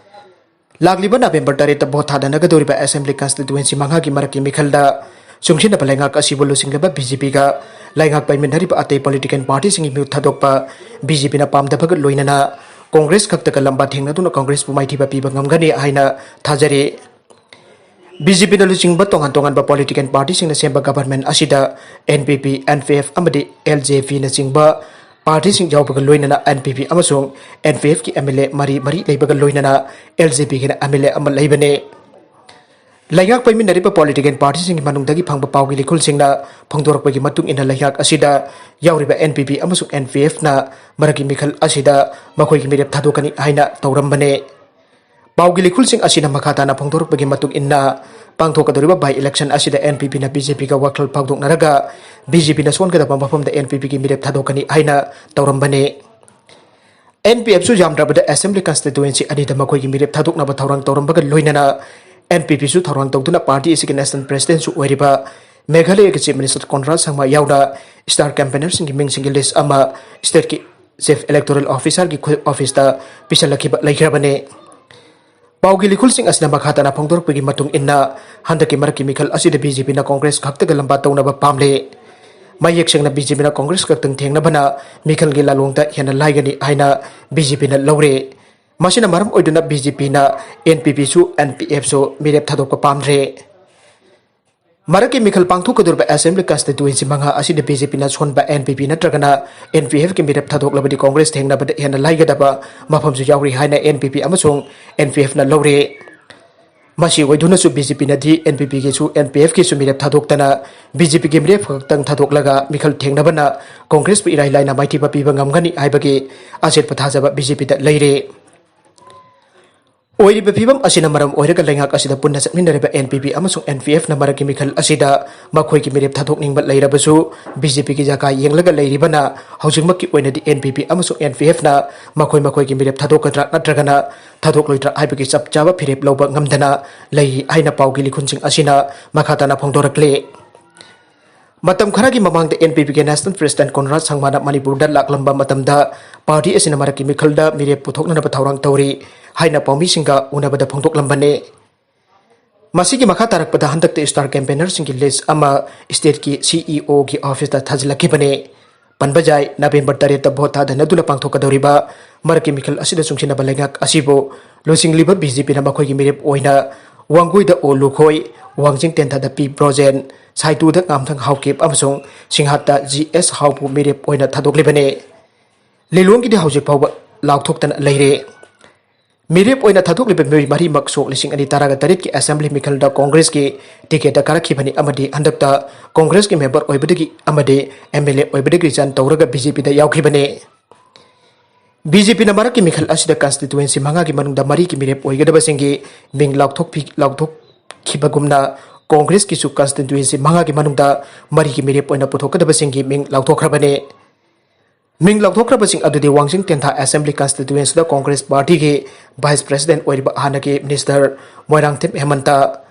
ꯂꯥꯛꯂꯤꯕ November ꯇꯔꯦꯠꯇ vote ꯊꯥꯗꯅꯒꯗꯧꯔꯤꯕ assembly constituency ꯃꯉꯥꯒꯤ ꯃꯔꯛꯀꯤ ꯃꯤꯈꯜꯗ ꯆꯨꯡꯁꯤꯟꯅꯕ ꯂꯩꯉꯥꯛ ꯑꯁꯤꯕꯨ ꯂꯨꯆꯤꯡꯂꯤꯕ BJPꯒ ꯂꯩꯉꯥꯛ ꯄꯥꯏꯃꯤꯟꯅꯔꯤꯕ ꯑꯇꯩ political partyꯁꯤꯡꯒꯤ ꯃꯤꯍꯨꯠ ꯊꯥꯗꯣꯛꯄ BJPꯅ ꯄꯥꯝꯗꯕꯒ ꯂꯣꯏꯅꯅ Congress ꯈꯛꯇꯒ ꯂꯝꯕꯥ ꯊꯦꯡꯅꯗꯨꯅ Congressꯄꯨ ꯃꯥꯏꯊꯤꯕ ꯄꯤꯕ ꯉꯝꯒꯅꯤ ꯍꯥꯏꯅ ꯊꯥꯖꯔꯤ꯫ BJPꯅ ꯂꯨꯆꯤꯡꯕ ꯇꯣꯉꯥꯟ ꯇꯣꯉꯥꯟꯕ political partyꯁꯤꯡꯅ ꯁꯦꯝꯕ government ꯑꯁꯤꯗ NPP, NPF ꯑꯃꯗꯤ LJPꯅꯆꯤꯡꯕ partyꯁꯤꯡ ꯌꯥꯎꯕꯒ ꯂꯣꯏꯅꯅ NPP ꯑꯃꯁꯨꯡ NPFꯀꯤ MLA ꯃꯔꯤ ꯃꯔꯤ ꯂꯩꯕꯒ ꯂꯣꯏꯅꯅ LJPꯒꯤꯅ MLA ꯑꯃ ꯂꯩꯕꯅꯤ꯫ ꯂꯩꯉꯥꯛ ꯄꯥꯏꯃꯤꯟꯅꯔꯤꯕ political partyꯁꯤꯡꯒꯤ ꯃꯅꯨꯡꯗꯒꯤ ꯐꯪꯕ ꯄꯥꯎꯒꯤ ꯂꯤꯈꯨꯜꯁꯤꯡꯅ ꯐꯣꯡꯗꯣꯔꯛꯄꯒꯤ ꯃꯇꯨꯡ ꯏꯟꯅ ꯂꯩꯉꯥꯛ ꯑꯁꯤꯗ ꯌꯥꯎꯔꯤꯕ NPP ꯑꯃꯁꯨꯡ NPFꯅ ꯃꯔꯛꯀꯤ ꯃꯤꯈꯜ ꯑꯁꯤꯗ ꯃꯈꯣꯏꯒꯤ ꯃꯤꯔꯦꯞ ꯊꯥꯗꯣꯛꯀꯅꯤ ꯍꯥꯏꯅ ꯇꯧꯔꯝꯕꯅꯦ꯫ ꯄꯥꯎꯒꯤ ꯂꯤꯈꯨꯜꯁꯤꯡ ꯑꯁꯤꯅ ꯃꯈꯥ ꯇꯥꯅ ꯐꯣꯡꯗꯣꯔꯛꯄꯒꯤ ꯃꯇꯨꯡ ꯏꯟꯅ, ꯄꯥꯡꯊꯣꯛꯀꯗꯧꯔꯤꯕ by election ꯑꯁꯤꯗ NPPꯅ BJPꯒ ꯋꯥꯈꯜ ꯐꯥꯎꯗꯣꯛꯅꯔꯒ BJPꯅ ꯁꯣꯟꯒꯗꯕ ꯃꯐꯝꯗ NPPꯒꯤ ꯃꯤꯔꯦꯞ ꯊꯥꯗꯣꯛꯀꯅꯤ ꯍꯥꯏꯅ ꯇꯧꯔꯝꯕꯅꯦ꯫ NPFꯁꯨ ꯌꯥꯝꯗ꯭ꯔꯕꯗ assembly constituency ꯑꯅꯤꯗ ꯃꯈꯣꯏꯒꯤ ꯃꯤꯔꯦꯞ ꯊꯥꯗꯣꯛꯅꯕ ꯊꯧꯔꯥꯡ ꯇꯧꯔꯝꯕꯒ ꯂꯣꯏꯅꯅ NPPꯁꯨ ꯊꯧꯔꯥꯡ ꯇꯧꯗꯨꯅ party ꯑꯁꯤꯒꯤ national presidentꯁꯨ ꯑꯣꯏꯔꯤꯕ ꯃꯦꯘꯥꯂꯌꯒꯤ Chief Minister ꯀꯣꯟꯔꯥꯗ ꯁꯪꯃꯥ ꯌꯥꯎꯅ star campaignerꯁꯤꯡꯒꯤ ꯃꯤꯡꯁꯤꯡꯒꯤ list ꯑꯃ stateꯀꯤ Chief Electoral Officerꯒꯤ ꯈꯨ-, officeꯇ ꯄꯤꯁꯤꯜꯂꯛꯈꯤꯕ ꯂꯩꯈ꯭ꯔꯕꯅꯤ꯫ ꯄꯥꯎꯒꯤ ꯂꯤꯈꯨꯜꯁꯤꯡ ꯑꯁꯤꯅ ꯃꯈꯥ ꯇꯥꯅ ꯐꯣꯡꯗꯣꯔꯛꯄꯒꯤ ꯃꯇꯨꯡ ꯏꯟꯅ, ꯍꯟꯗꯛꯀꯤ ꯃꯔꯛꯀꯤ ꯃꯤꯈꯜ ꯑꯁꯤꯗ BJPꯅ Congress ꯈꯛꯇꯒ ꯂꯝꯕꯥ ꯇꯧꯅꯕ ꯄꯥꯝꯂꯦ꯫ ꯃꯌꯦꯛ ꯁꯦꯡꯅ ꯕꯤ ꯖꯦ ꯄꯤꯅ ꯀꯣꯡꯒ꯭ꯔꯦꯁ ꯈꯛꯇꯪ ꯊꯦꯡꯅꯕꯅ ꯃꯤꯈꯜꯒꯤ ꯂꯥꯂꯣꯡꯗ ꯍꯦꯟꯅ ꯂꯥꯏꯒꯅꯤ ꯍꯥꯏꯅ ꯕꯤ ꯖꯦ ꯄꯤꯅ ꯂꯧꯔꯦ꯫ ꯃꯁꯤꯅ ꯃꯔꯝ ꯑꯣꯏꯗꯨꯅ ꯕꯤ ꯖꯦ ꯄꯤꯅ ꯑꯦꯟ ꯄꯤ ꯄꯤꯁꯨ, ꯑꯦꯟ ꯄꯤ ꯑꯦꯐꯁꯨ ꯃꯤꯔꯦꯞ ꯊꯥꯗꯣꯛꯄ ꯄꯥꯝꯗ꯭ꯔꯦ꯫ ꯃꯔꯛꯀꯤ ꯃꯤꯈꯜ ꯄꯥꯡꯊꯣꯛꯀꯗꯧꯔꯤꯕ ꯑꯦꯁꯦꯝꯕ꯭ꯂꯤ ꯀꯟꯁꯇꯤꯇ꯭ꯋꯦꯟꯁꯤ ꯃꯉꯥ ꯑꯁꯤꯗ ꯕꯤ ꯖꯦ ꯄꯤꯅ ꯁꯣꯟꯕ ꯑꯦꯟ ꯄꯤ ꯄꯤ ꯅꯠꯇ꯭ꯔꯒꯅ ꯑꯦꯟ ꯄꯤ ꯑꯦꯐꯀꯤ ꯃꯤꯔꯦꯞ ꯊꯥꯗꯣꯛꯂꯕꯗꯤ ꯀꯣꯡꯒ꯭ꯔꯦꯁ ꯊꯦꯡꯅꯕꯗ ꯍꯦꯟꯅ ꯂꯥꯏꯒꯗꯕ ꯃꯐꯝꯁꯨ ꯌꯥꯎꯔꯤ ꯍꯥꯏꯅ ꯑꯦꯟ ꯄꯤ ꯄꯤ ꯑꯃꯁꯨꯡ ꯑꯦꯟ ꯄꯤ ꯑꯦꯐꯅ ꯂꯧꯔꯦ꯫ ꯃꯁꯤ ꯑꯣꯏꯗꯨꯅꯁꯨ ꯕꯤ ꯖꯦ ꯄꯤꯅꯗꯤ ꯑꯦꯟ ꯄꯤ ꯄꯤꯒꯤꯁꯨ ꯑꯦꯟ ꯄꯤ ꯑꯦꯐꯀꯤꯁꯨ ꯃꯤꯔꯦꯞ ꯊꯥꯗꯣꯛꯇꯅ ꯕꯤ ꯖꯦ ꯄꯤꯒꯤ ꯃꯤꯔꯦꯞ ꯈꯛꯇꯪ ꯊꯥꯗꯣꯛꯂꯒ ꯃꯤꯈꯜ ꯊꯦꯡꯅꯕꯅ ꯀꯣꯡꯒ꯭ꯔꯦꯁꯄꯨ ꯏꯔꯥꯏ ꯂꯥꯏꯅ ꯃꯥꯏꯊꯤꯕ ꯄꯤꯕ ꯉꯝꯒꯅꯤ ꯍꯥꯏꯕꯒꯤ ꯑꯆꯦꯠꯄ ꯊꯥꯖꯕ ꯕꯤ ꯖꯦ ꯄꯤꯗ ꯂꯩꯔꯦ꯫ ꯑꯣꯏꯔꯤꯕ ꯐꯤꯕꯝ ꯑꯁꯤꯅ ꯃꯔꯝ ꯑꯣꯏꯔꯒ ꯂꯩꯉꯥꯛ ꯑꯁꯤꯗ ꯄꯨꯟꯅ ꯆꯠꯃꯤꯟꯅꯔꯤꯕ ꯑꯦꯟ ꯄꯤ ꯄꯤ ꯑꯃꯁꯨꯡ ꯑꯦꯟ ꯄꯤ ꯑꯦꯐꯅ ꯃꯔꯛꯀꯤ ꯃꯤꯈꯜ ꯑꯁꯤꯗ ꯃꯈꯣꯏꯒꯤ ꯃꯤꯔꯦꯞ ꯊꯥꯗꯣꯛꯅꯤꯡꯕ ꯂꯩꯔꯕꯁꯨ ꯕꯤ ꯖꯦ ꯄꯤꯒꯤ ꯖꯒꯥ ꯌꯦꯡꯂꯒ ꯂꯩꯔꯤꯕꯅ ꯍꯧꯖꯤꯛꯃꯛꯀꯤ ꯑꯣꯏꯅꯗꯤ ꯑꯦꯟ ꯄꯤ ꯄꯤ ꯑꯃꯁꯨꯡ ꯑꯦꯟ ꯄꯤ ꯑꯦꯐꯅ ꯃꯈꯣꯏ ꯃꯈꯣꯏꯒꯤ ꯃꯤꯔꯦꯞ ꯊꯥꯗꯣꯛꯀꯗ꯭ꯔꯥ ꯅꯠꯇ꯭ꯔꯒꯅ ꯊꯥꯗꯣꯛꯂꯣꯏꯗ꯭ꯔꯥ ꯍꯥꯏꯕꯒꯤ ꯆꯞ ꯆꯥꯕ ꯐꯤꯔꯦꯞ ꯂꯧꯕ ꯉꯝꯗꯅ ꯂꯩꯔꯤ ꯍꯥꯏꯅ ꯄꯥꯎꯒꯤ ꯂꯤꯈꯨꯟꯁꯤꯡ ꯑꯁꯤꯅ ꯃꯈꯥ ꯇꯥꯅ ꯐꯣꯡꯗꯣꯔꯛꯂꯤ꯫ ꯃꯇꯝ ꯈꯔꯒꯤ ꯃꯃꯥꯡꯗ ꯑꯦꯟ ꯄꯤ ꯄꯤꯒꯤ ꯅꯦꯁꯅꯦꯜ ꯄ꯭ꯔꯦꯁꯤꯗꯦꯟꯠ ꯀꯣꯟꯔꯥꯗ ꯁꯪꯃꯥꯅ ꯃꯅꯤꯄꯨꯔꯗ ꯂꯥꯛꯂꯝꯕ ꯃꯇꯝꯗ ꯄꯥꯔꯇꯤ ꯑꯁꯤꯅ ꯃꯔꯛꯀꯤ ꯃꯤꯈꯜꯗ ꯃꯤꯔꯦꯞ ꯄꯨꯊꯣꯛꯅꯅꯕ ꯊꯧꯔꯥꯡ ꯇꯧꯔꯤ ꯍꯥꯏꯅ ꯄꯥꯎꯃꯤꯁꯤꯡꯒ ꯎꯅꯕꯗ ꯐꯣꯡꯗꯣꯛꯂꯝꯕꯅꯤ꯫ ꯃꯁꯤꯒꯤ ꯃꯈꯥ ꯇꯥꯔꯛꯄꯗ ꯍꯟꯗꯛꯇ ꯁ꯭ꯇꯥꯔ ꯀꯦꯝꯄꯦꯅꯔꯁꯤꯡꯒꯤ ꯂꯤꯁ꯭ꯠ ꯑꯃ ꯁ꯭ꯇꯦꯠꯀꯤ ꯁꯤ ꯏ ꯑꯣꯒꯤ ꯑꯣꯐꯤꯁꯇ ꯊꯥꯖꯤꯜꯂꯛꯈꯤꯕꯅꯤ꯫ ꯄꯟꯕ ꯌꯥꯏ, ꯅꯕꯦꯝꯕꯔ ꯇꯔꯦꯠꯇ ꯚꯣꯠ ꯊꯥꯗꯅꯗꯨꯅ ꯄꯥꯡꯊꯣꯛꯀꯗꯧꯔꯤꯕ ꯃꯔꯛꯀꯤ ꯃꯤꯈꯜ ꯑꯁꯤꯗ ꯆꯨꯡꯁꯤꯟꯅꯕ ꯂꯩꯉꯥꯛ ꯑꯁꯤꯕꯨ ꯂꯨꯆꯤꯡꯂꯤꯕ ꯕꯤ ꯖꯦ ꯄꯤꯅ ꯃꯈꯣꯏꯒꯤ ꯃꯤꯔꯦꯞ ꯑꯣꯏꯅ ꯋꯥꯡꯒꯣꯏꯗ ꯑꯣ ꯂꯨꯈꯣꯏ, ꯋꯥꯡꯖꯤꯡ ꯇꯦꯟꯊꯥꯗ ꯄꯤ ꯕ꯭ꯔꯣꯖꯦꯟ, ꯁꯥꯏꯇꯨꯗ ꯉꯥꯝꯊꯪ ꯍꯥꯎꯀꯤꯞ ꯑꯃꯁꯨꯡ ꯁꯤꯡꯍꯥꯠꯇ ꯖꯤ ꯑꯦꯁ ꯍꯥꯎꯕꯨ ꯃꯤꯔꯦꯞ ꯑꯣꯏꯅ ꯊꯥꯗꯣꯛꯂꯤꯕꯅꯤ꯫ ꯂꯤꯂꯣꯡꯒꯤꯗꯤ ꯍꯧꯖꯤꯛ ꯐꯥꯎꯕ ꯂꯥꯎꯊꯣꯛꯇꯅ ꯂꯩꯔꯦ꯫ ꯃꯤꯔꯦꯞ ꯑꯣꯏꯅ ꯊꯥꯗꯣꯛꯂꯤꯕ ꯃꯤꯑꯣꯏ ꯃꯔꯤꯃꯛ ꯁꯣꯛ ꯂꯤꯁꯤꯡ ꯑꯅꯤ ꯇꯔꯥꯒ ꯇꯔꯦꯠꯀꯤ ꯑꯦꯁꯦꯝꯕ꯭ꯂꯤ ꯃꯤꯈꯜꯗ ꯀꯣꯡꯒ꯭ꯔꯦꯁꯀꯤ ꯇꯤꯀꯦꯠꯇ ꯀꯥꯔꯛꯈꯤꯕꯅꯤ ꯑꯃꯗꯤ ꯍꯟꯗꯛꯇ ꯀꯣꯡꯒ꯭ꯔꯦꯁꯀꯤ ꯃꯦꯝꯕꯔ ꯑꯣꯏꯕꯗꯒꯤ ꯑꯃꯗꯤ ꯑꯦꯝ ꯑꯦꯜ ꯑꯦ ꯑꯣꯏꯕꯗꯒꯤ ꯔꯤꯖꯥꯏꯟ ꯇꯧꯔꯒ ꯕꯤ ꯖꯦ ꯄꯤꯗ ꯌꯥꯎꯈꯤꯕꯅꯤ꯫ ꯕꯤ ꯖꯦ ꯄꯤꯅ ꯃꯔꯛꯀꯤ ꯃꯤꯈꯜ ꯑꯁꯤꯗ ꯀꯟꯁꯇꯤꯇ꯭ꯋꯦꯟꯁꯤ ꯃꯉꯥꯒꯤ ꯃꯅꯨꯡꯗ ꯃꯔꯤꯒꯤ ꯃꯤꯔꯦꯞ ꯑꯣꯏꯒꯗꯕꯁꯤꯡꯒꯤ ꯃꯤꯡ ꯂꯥꯎꯊꯣꯛꯄꯤ-, ꯂꯥꯎꯊꯣꯛꯈꯤꯕꯒꯨꯝꯅ ꯀꯣꯡꯒ꯭ꯔꯦꯁꯀꯤꯁꯨ ꯀꯟꯁꯇꯤꯇ꯭ꯋꯦꯟꯁꯤ ꯃꯉꯥꯒꯤ ꯃꯅꯨꯡꯗ ꯃꯔꯤꯒꯤ ꯃꯤꯔꯦꯞ ꯑꯣꯏꯅ ꯄꯨꯊꯣꯛꯀꯗꯕꯁꯤꯡꯒꯤ ꯃꯤꯡ ꯂꯥꯎꯊꯣꯛꯈ꯭ꯔꯕꯅꯤ꯫ ꯃꯤꯡ ꯂꯥꯎꯊꯣꯛꯈ꯭ꯔꯕꯁꯤꯡ ꯑꯗꯨꯗꯤ ꯋꯥꯡꯖꯤꯡ ꯇꯦꯟꯊꯥ ꯑꯦꯁꯦꯝꯕ꯭ꯂꯤ ꯀꯟꯁꯇꯤꯇ꯭ꯋꯦꯟꯁꯤꯗ ꯀꯣꯡꯒ꯭ꯔꯦꯁ ꯄꯥꯔꯇꯤꯒꯤ ꯚꯥꯏꯁ ꯄ꯭ꯔꯦꯁꯤꯗꯦꯟꯠ ꯑꯣꯏꯔꯤꯕ ꯍꯥꯟꯅꯒꯤ ꯃꯤꯅꯤꯁꯇꯔ ꯃꯣꯏꯔꯥꯡꯊꯦꯝ ꯍꯦꯃꯟꯇ,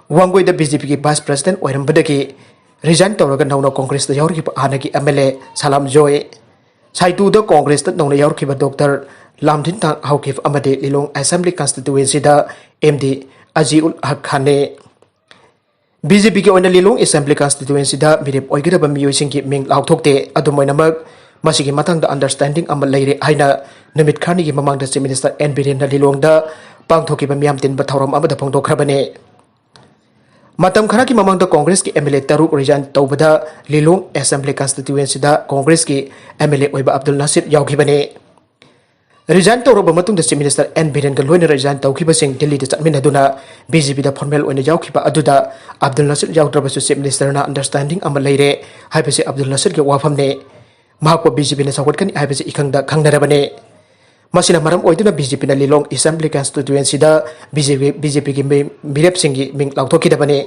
ꯋꯥꯡꯒꯣꯏꯗ ꯕꯤ ꯖꯦ ꯄꯤꯒꯤ ꯚꯥꯏꯁ ꯄ꯭ꯔꯦꯁꯤꯗꯦꯟꯠ ꯑꯣꯏꯔꯝꯕꯗꯒꯤ ꯔꯤꯖꯥꯏꯟ ꯇꯧꯔꯒ ꯅꯧꯅ ꯀꯣꯡꯒ꯭ꯔꯦꯁꯇ ꯌꯥꯎꯔꯤꯕ ꯍꯥꯟꯅꯒꯤ ꯑꯦꯝ ꯑꯦꯜ ꯑꯦ ꯁꯂꯥꯝ ꯖꯣꯏ, ꯁꯥꯏꯇꯨꯗ ꯀꯣꯡꯒ꯭ꯔꯦꯁꯇ ꯅꯧꯅ ꯌꯥꯎꯔꯛꯈꯤꯕ ꯗꯣꯛꯇꯔ ꯂꯥꯝꯊꯤꯟꯊꯥꯡ ꯍꯥꯎꯀꯤꯞ ꯑꯃꯗꯤ ꯂꯤꯂꯣꯡ ꯑꯦꯁꯦꯝꯕ꯭ꯂꯤ ꯀꯟꯁꯇꯤꯇ꯭ꯋꯦꯟꯁꯤꯗ ꯑꯦꯝ ꯗꯤ ꯑꯖꯤꯎꯜ ꯍꯛ ꯈꯥꯟꯅꯤ꯫ ꯕꯤ ꯖꯦ ꯄꯤꯒꯤ ꯑꯣꯏꯅ ꯂꯤꯂꯣꯡ ꯑꯦꯁꯦꯝꯕ꯭ꯂꯤ ꯀꯟꯁꯇꯤꯇ꯭ꯌꯨꯑꯦꯟꯁꯤꯗ ꯃꯤꯔꯦꯞ ꯑꯣꯏꯒꯗꯕ ꯃꯤꯑꯣꯏꯁꯤꯡꯒꯤ ꯃꯤꯡ ꯂꯥꯎꯊꯣꯛꯇꯦ꯫ ꯑꯗꯨꯝ ꯑꯣꯏꯅꯃꯛ, ꯃꯁꯤꯒꯤ ꯃꯇꯥꯡꯗ ꯑꯟꯗꯔꯁꯇꯦꯟꯗꯤꯡ ꯑꯃ ꯂꯩꯔꯦ ꯍꯥꯏꯅ ꯅꯨꯃꯤꯠ ꯈꯔꯅꯤꯒꯤ ꯃꯃꯥꯡꯗ ꯆꯤꯐ ꯃꯤꯅꯤꯁꯇꯔ ꯑꯦꯟ ꯕꯤꯔꯦꯟꯅ ꯂꯤꯂꯣꯡꯗ ꯄꯥꯡꯊꯣꯛꯈꯤꯕ ꯃꯤꯌꯥꯝ ꯇꯤꯟꯕ ꯊꯧꯔꯝ ꯑꯃꯗ ꯐꯣꯡꯗꯣꯛꯈ꯭ꯔꯕꯅꯤ꯫ ꯃꯇꯝ ꯈꯔꯒꯤ ꯃꯃꯥꯡꯗ ꯀꯣꯡꯒ꯭ꯔꯦꯁꯀꯤ ꯑꯦꯝ ꯑꯦꯜ ꯑꯦ ꯇꯔꯨꯛ ꯔꯤꯖꯥꯏꯟ ꯇꯧꯕꯗ ꯂꯤꯂꯣꯡ ꯑꯦꯁꯦꯝꯕ꯭ꯂꯤ ꯀꯟꯁꯇꯤꯇ꯭ꯌꯨꯑꯦꯟꯁꯤꯗ ꯀꯣꯡꯒ꯭ꯔꯦꯁꯀꯤ ꯑꯦꯝ ꯑꯦꯜ ꯑꯦ ꯑꯣꯏꯕ ꯑꯕꯗꯨꯜ ꯅꯥꯁꯤꯔ ꯌꯥꯎꯈꯤꯕꯅꯤ꯫ ꯔꯤꯖꯥꯏꯟ ꯇꯧꯔꯕ ꯃꯇꯨꯡꯗ ꯆꯤꯐ ꯃꯤꯅꯤꯁꯇꯔ ꯑꯦꯟ ꯕꯤꯔꯦꯟꯒ ꯂꯣꯏꯅ ꯔꯤꯖꯥꯏꯟ ꯇꯧꯈꯤꯕꯁꯤꯡ ꯗꯤꯜꯂꯤꯗ ꯆꯠꯃꯤꯟꯅꯗꯨꯅ ꯕꯤ ꯖꯦ ꯄꯤꯗ ꯐꯣꯔꯃꯦꯜ ꯑꯣꯏꯅ ꯌꯥꯎꯈꯤꯕ ꯑꯗꯨꯗ ꯑꯕꯗꯨꯜ ꯅꯥꯁꯤꯔ ꯌꯥꯎꯗ꯭ꯔꯕꯁꯨ ꯆꯤꯐ ꯃꯤꯅꯤꯁꯇꯔꯅ ꯑꯟꯗꯔꯁꯇꯦꯟꯗꯤꯡ ꯑꯃ ꯂꯩꯔꯦ ꯍꯥꯏꯕꯁꯤ ꯑꯕꯗꯨꯜ ꯅꯥꯁꯤꯔꯒꯤ ꯋꯥꯐꯝꯅꯤ꯫ ꯃꯍꯥꯛꯄꯨ ꯕꯤ ꯖꯦ ꯄꯤꯅ ꯁꯧꯒꯠꯀꯅꯤ ꯍꯥꯏꯕꯁꯤ ꯏꯈꯪꯗ ꯈꯪꯅꯔꯕꯅꯤ꯫ ꯃꯁꯤꯅ ꯃꯔꯝ ꯑꯣꯏꯗꯨꯅ ꯕꯤ ꯖꯦ ꯄꯤꯅ ꯂꯤꯂꯣꯡ ꯑꯦꯁꯦꯝꯕ꯭ꯂꯤ ꯀꯟꯁꯇꯤꯇ꯭ꯌꯨꯑꯦꯟꯁꯤꯗ ꯕꯤ ꯖꯦ ꯄꯤ, ꯕꯤ ꯖꯦ ꯄꯤꯒꯤ ꯃꯤ-, ꯃꯤꯔꯦꯞꯁꯤꯡꯒꯤ ꯃꯤꯡ ꯂꯥꯎꯊꯣꯛꯈꯤꯗꯕꯅꯤ꯫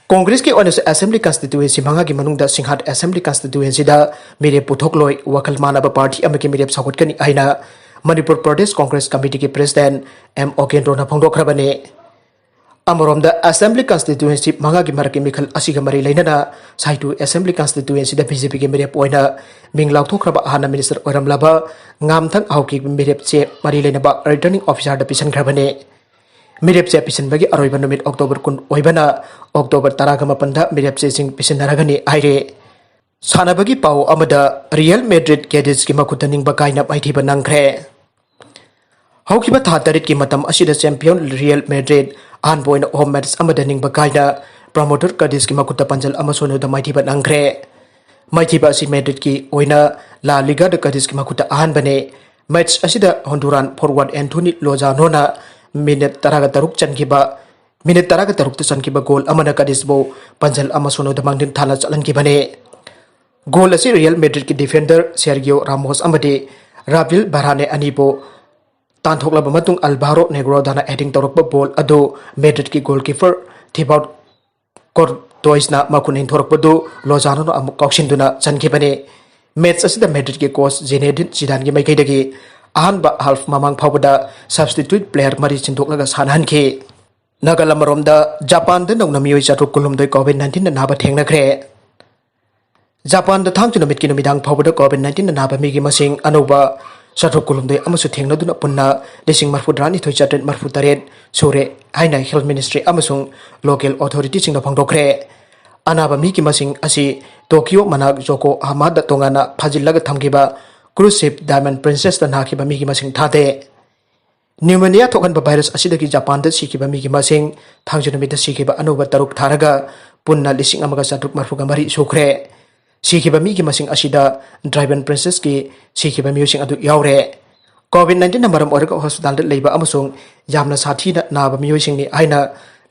ꯀꯣꯡꯒ꯭ꯔꯦꯁꯀꯤ ꯑꯣꯏꯅꯁꯨ ꯑꯦꯁꯦꯝꯕ꯭ꯂꯤ ꯀꯟꯁꯇꯤꯇ꯭ꯌꯨꯑꯦꯟꯁꯤ ꯃꯉꯥꯒꯤ ꯃꯅꯨꯡꯗ ꯁꯤꯡꯍꯥꯠ ꯑꯦꯁꯦꯝꯕ꯭ꯂꯤ ꯀꯟꯁꯇꯤꯇ꯭ꯌꯨꯑꯦꯟꯁꯤꯗ ꯃꯤꯔꯦꯞ ꯄꯨꯊꯣꯛꯂꯣꯏ, ꯋꯥꯈꯜ ꯃꯥꯟꯅꯕ ꯄꯥꯔꯇꯤ ꯑꯃꯒꯤ ꯃꯤꯔꯦꯞ ꯁꯧꯒꯠꯀꯅꯤ ꯍꯥꯏꯅ ꯃꯅꯤꯄꯨꯔ ꯄ꯭ꯔꯗꯦꯁ ꯀꯣꯡꯒ꯭ꯔꯦꯁ ꯀꯃꯤꯇꯤꯒꯤ ꯄ꯭ꯔꯦꯁꯤꯗꯦꯟꯠ ꯑꯦꯝ ꯑꯣꯀꯦꯟꯗ꯭ꯔꯣꯅ ꯐꯣꯡꯗꯣꯛꯈ꯭ꯔꯕꯅꯤ꯫ ꯑꯃꯔꯣꯝꯗ, ꯑꯦꯁꯦꯝꯕ꯭ꯂꯤ ꯀꯟꯁꯇꯤꯇ꯭ꯌꯨꯑꯦꯟꯁꯤ ꯃꯉꯥꯒꯤ ꯃꯔꯛꯀꯤ ꯃꯤꯈꯜ ꯑꯁꯤꯒ ꯃꯔꯤ ꯂꯩꯅꯅ ꯁꯥꯏꯇꯨ ꯑꯦꯁꯦꯝꯕ꯭ꯂꯤ ꯀꯟꯁꯇꯤꯇ꯭ꯌꯨꯑꯦꯟꯁꯤꯗ ꯕꯤ ꯖꯦ ꯄꯤꯒꯤ ꯃꯤꯔꯦꯞ ꯑꯣꯏꯅ ꯃꯤꯡ ꯂꯥꯎꯊꯣꯛꯈ꯭ꯔꯕ ꯍꯥꯟꯅ ꯃꯤꯅꯤꯁꯇꯔ ꯑꯣꯏꯔꯝꯂꯕ ꯉꯥꯝꯊꯪ ꯍꯥꯎꯀꯤ ꯃꯤꯔꯦꯞꯁꯦ ꯃꯔꯤ ꯂꯩꯅꯕ ꯔꯤꯇꯔꯅꯤꯡ ꯑꯣꯐꯤꯁꯥꯔꯗ ꯄꯤꯁꯤꯟꯈ꯭ꯔꯕꯅꯤ꯫ ꯃꯤꯔꯦꯞꯁꯦ ꯄꯤꯁꯤꯟꯕꯒꯤ ꯑꯔꯣꯏꯕ ꯅꯨꯃꯤꯠ ꯑꯣꯛꯇꯣꯕꯔ ꯀꯨꯟ ꯑꯣꯏꯕꯅ ꯑꯣꯛꯇꯣꯕꯔ ꯇꯔꯥꯒ ꯃꯥꯄꯟꯗ ꯃꯤꯔꯦꯞ ꯆꯦꯁꯤꯡ ꯄꯤꯁꯤꯟꯅꯔꯒꯅꯤ ꯍꯥꯏꯔꯦ꯫ ꯁꯥꯟꯅꯕꯒꯤ ꯄꯥꯎ ꯑꯃꯗ, ꯔꯤꯌꯦꯜ ꯃꯦꯗ꯭ꯔꯤꯠ ꯀꯦꯗꯤꯁꯀꯤ ꯃꯈꯨꯠꯇ ꯅꯤꯡꯕ ꯀꯥꯏꯅ ꯃꯥꯏꯊꯤꯕ ꯅꯪꯈ꯭ꯔꯦ꯫ ꯍꯧꯈꯤꯕ ꯊꯥ ꯇꯔꯦꯠꯀꯤ ꯃꯇꯝ ꯑꯁꯤꯗ ꯆꯦꯝꯄꯤꯌꯟ ꯔꯤꯌꯦꯜ ꯃꯦꯗ꯭ꯔꯤꯠ ꯑꯍꯥꯟꯕ ꯑꯣꯏꯅ ꯍꯣꯝ ꯃꯦꯠꯆ ꯑꯃꯗ ꯅꯤꯡꯕ ꯀꯥꯏꯅ ꯄ꯭ꯔꯃꯣꯇꯔ ꯀꯗꯤꯁꯀꯤ ꯃꯈꯨꯠꯇ ꯄꯥꯟꯖꯜ ꯑꯃ ꯁꯣꯏꯅꯗ ꯃꯥꯏꯊꯤꯕ ꯅꯪꯈ꯭ꯔꯦ꯫ ꯃꯥꯏꯊꯤꯕ ꯑꯁꯤ ꯃꯦꯗ꯭ꯔꯤꯠꯀꯤ ꯑꯣꯏꯅ ꯂꯥ ꯂꯤꯒꯥꯗ ꯀꯗꯤꯁꯀꯤ ꯃꯈꯨꯠꯇ ꯑꯍꯥꯟꯕꯅꯤ꯫ ꯃꯦꯠꯆ ꯑꯁꯤꯗ ꯍꯣꯟꯗꯨꯔꯥꯟ ꯐꯣꯔꯋꯥꯔꯗ ꯑꯦꯟꯊꯣꯅꯤ ꯂꯣꯖꯥꯅꯣꯅ ꯃꯤꯅꯤꯠ ꯇꯔꯥꯒ ꯇꯔꯨꯛ ꯆꯟꯈꯤꯕ, ꯃꯤꯅꯤꯠ ꯇꯔꯥꯒ ꯇꯔꯨꯛꯇ ꯆꯟꯈꯤꯕ ꯒꯣꯜ ꯑꯃꯅ ꯀꯗꯤꯁꯕꯨ ꯄꯥꯟꯖꯜ ꯑꯃ ꯁꯣꯏꯅꯗ ꯃꯥꯡꯖꯤꯜ ꯊꯥꯅ ꯆꯠꯍꯟꯈꯤꯕꯅꯤ꯫ ꯒꯣꯜ ꯑꯁꯤ ꯔꯤꯌꯦꯜ ꯃꯦꯗ꯭ꯔꯤꯠꯀꯤ ꯗꯤꯐꯦꯟꯗꯔ ꯁꯦꯔꯒꯤꯌꯣ ꯔꯥꯃꯣꯁ ꯑꯃꯗꯤ ꯔꯥꯕꯤꯜ ꯚꯥꯔꯥꯅꯦ ꯑꯅꯤꯕꯨ ꯇꯥꯟꯊꯣꯛꯂꯕ ꯃꯇꯨꯡ, ꯑꯜꯚꯥꯔꯣ ꯅꯦꯒ꯭ꯔꯣꯗꯥꯅ ꯍꯦꯗꯤꯡ ꯇꯧꯔꯛꯄ ꯕꯣꯜ ꯑꯗꯨ ꯃꯦꯗ꯭ꯔꯤꯠꯀꯤ ꯒꯣꯜꯀꯤꯄꯔ ꯊꯤꯕꯥꯎꯠ ꯀꯣꯔꯇꯣꯏꯁꯅ ꯃꯈꯨꯠ ꯏꯟꯊꯣꯔꯛꯄꯗꯨ ꯂꯣꯖꯥꯅꯣꯅ ꯑꯃꯨꯛ ꯀꯥꯎꯁꯤꯟꯗꯨꯅ ꯆꯟꯈꯤꯕꯅꯤ꯫ ꯃꯦꯠꯆ ꯑꯁꯤꯗ ꯃꯦꯗ꯭ꯔꯤꯠꯀꯤ ꯀꯣꯆ ꯖꯤꯅꯦꯗꯤꯟ ꯖꯤꯗꯥꯟꯒꯤ ꯃꯥꯏꯀꯩꯗꯒꯤ ꯑꯍꯥꯟꯕ ꯍꯥꯜꯐ ꯃꯃꯥꯡ ꯐꯥꯎꯕꯗ ꯁꯕꯁꯇꯤꯇ꯭ꯌꯨꯠ ꯄ꯭ꯂꯦꯌꯔ ꯃꯔꯤ ꯁꯤꯟꯗꯣꯛꯂꯒ ꯁꯥꯟꯅꯍꯟꯈꯤ꯫ ꯅꯥꯒꯥꯂꯦꯟ ꯑꯃꯔꯣꯝꯗ, ꯖꯄꯥꯟꯗ ꯅꯧꯅ ꯃꯤꯑꯣꯏ ꯆꯥꯇ꯭ꯔꯨꯛ ꯀꯨꯟꯍꯨꯝꯗꯣꯏ ꯀꯣꯚꯤꯗ ꯅꯥꯏꯟꯇꯤꯟꯅ ꯅꯥꯕ ꯊꯦꯡꯅꯈ꯭ꯔꯦ꯫ ꯖꯄꯥꯟꯗ ꯊꯥꯡꯖ ꯅꯨꯃꯤꯠꯀꯤ ꯅꯨꯃꯤꯗꯥꯡ ꯐꯥꯎꯕꯗ ꯀꯣꯚꯤꯗ ꯅꯥꯏꯟꯇꯤꯟꯅ ꯅꯥꯕ ꯃꯤꯒꯤ ꯃꯁꯤꯡ ꯑꯅꯧꯕ ꯆꯥꯇ꯭ꯔꯨꯛ ꯀꯨꯟꯍꯨꯝꯗꯣꯏ ꯑꯃꯁꯨ ꯊꯦꯡꯅꯗꯨꯅ ꯄꯨꯟꯅ ꯂꯤꯁꯤꯡ ꯃꯔꯤꯐꯨꯇꯔꯥꯅꯤꯊꯣꯏ ꯆꯥꯇ꯭ꯔꯦꯠ ꯃꯔꯤꯐꯨꯇꯔꯦꯠ ꯁꯨꯔꯦ ꯍꯥꯏꯅ Health Ministry ꯑꯃꯁꯨꯡ local authorityꯁꯤꯡꯅ ꯐꯣꯡꯗꯣꯛꯈ꯭ꯔꯦ꯫ ꯑꯅꯥꯕ ꯃꯤꯒꯤ ꯃꯁꯤꯡ ꯑꯁꯤ ꯇꯣꯀꯤꯌꯣ ꯃꯅꯥꯛ ꯌꯣꯀꯣꯍꯥꯃꯥꯗ ꯇꯣꯉꯥꯟꯅ ꯐꯥꯖꯤꯜꯂꯒ ꯊꯝꯈꯤꯕ cruise ship Diamond Princessꯇ ꯅꯥꯈꯤꯕ ꯃꯤꯒꯤ ꯃꯁꯤꯡ ꯊꯥꯗꯦ꯫ Pneumonia ꯊꯣꯛꯍꯟꯕ virus ꯑꯁꯤꯗꯒꯤ ꯖꯄꯥꯟꯗ ꯁꯤꯈꯤꯕ ꯃꯤꯒꯤ ꯃꯁꯤꯡ ꯊꯥꯡꯖ ꯅꯨꯃꯤꯠꯇ ꯁꯤꯈꯤꯕ ꯑꯅꯧꯕ ꯇꯔꯨꯛ ꯊꯥꯔꯒ ꯄꯨꯟꯅ ꯂꯤꯁꯤꯡ ꯑꯃꯒ ꯆꯥꯇ꯭ꯔꯨꯛ ꯃꯔꯤꯐꯨꯒ ꯃꯔꯤ ꯁꯨꯈ꯭ꯔꯦ꯫ ꯁꯤꯈꯤꯕ ꯃꯤꯒꯤ ꯃꯁꯤꯡ ꯑꯁꯤꯗ Diamond Princessꯀꯤ ꯁꯤꯈꯤꯕ ꯃꯤꯑꯣꯏꯁꯤꯡ ꯑꯗꯨ ꯌꯥꯎꯔꯦ꯫ COVID nineteenꯅ ꯃꯔꯝ ꯑꯣꯏꯔꯒ hospitalꯗ ꯂꯩꯕ ꯑꯃꯁꯨꯡ ꯌꯥꯝꯅ ꯁꯥꯊꯤꯅ ꯅꯥꯕ ꯃꯤꯑꯣꯏꯁꯤꯡꯅꯤ ꯍꯥꯏꯅ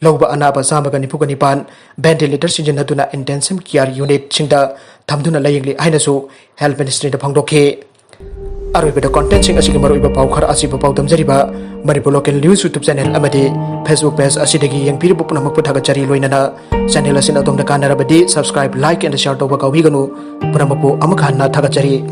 ꯂꯧꯕ ꯑꯅꯥꯕ ꯆꯥꯝꯃꯒ ꯅꯤꯐꯨꯒ ꯅꯤꯄꯥꯟ ventilator ꯁꯤꯖꯤꯟꯅꯗꯨꯅ intensive care unitꯁꯤꯡꯗ ꯊꯝꯗꯨꯅ ꯂꯥꯌꯦꯡꯂꯤ ꯍꯥꯏꯅꯁꯨ Health Ministryꯗ ꯐꯣꯡꯗꯣꯛꯈꯤ꯫ ꯑꯔꯣꯏꯕꯗ contentꯁꯤꯡ ꯑꯁꯤꯒꯤ ꯃꯔꯨꯑꯣꯏꯕ ꯄꯥꯎ ꯈꯔ ꯑꯁꯤꯕꯨ ꯄꯥꯎꯗꯝꯖꯔꯤꯕ Manipur Local News YouTube channel ꯑꯃꯗꯤ Facebook page ꯑꯁꯤꯗꯒꯤ ꯌꯦꯡꯕꯤꯔꯤꯕ ꯄꯨꯝꯅꯃꯛꯄꯨ ꯊꯥꯒꯠꯆꯔꯤ꯫ ꯂꯣꯏꯅꯅ channel ꯑꯁꯤꯅ ꯑꯗꯣꯝꯗ ꯀꯥꯟꯅꯔꯕꯗꯤ subscribe, like and share ꯇꯧꯕ ꯀꯥꯎꯕꯤꯒꯅꯨ꯫ ꯄꯨꯝꯅꯃꯛꯄꯨ ꯑꯃꯨꯛ ꯍꯟꯅ ꯊꯥꯒꯠꯆꯔꯤ꯫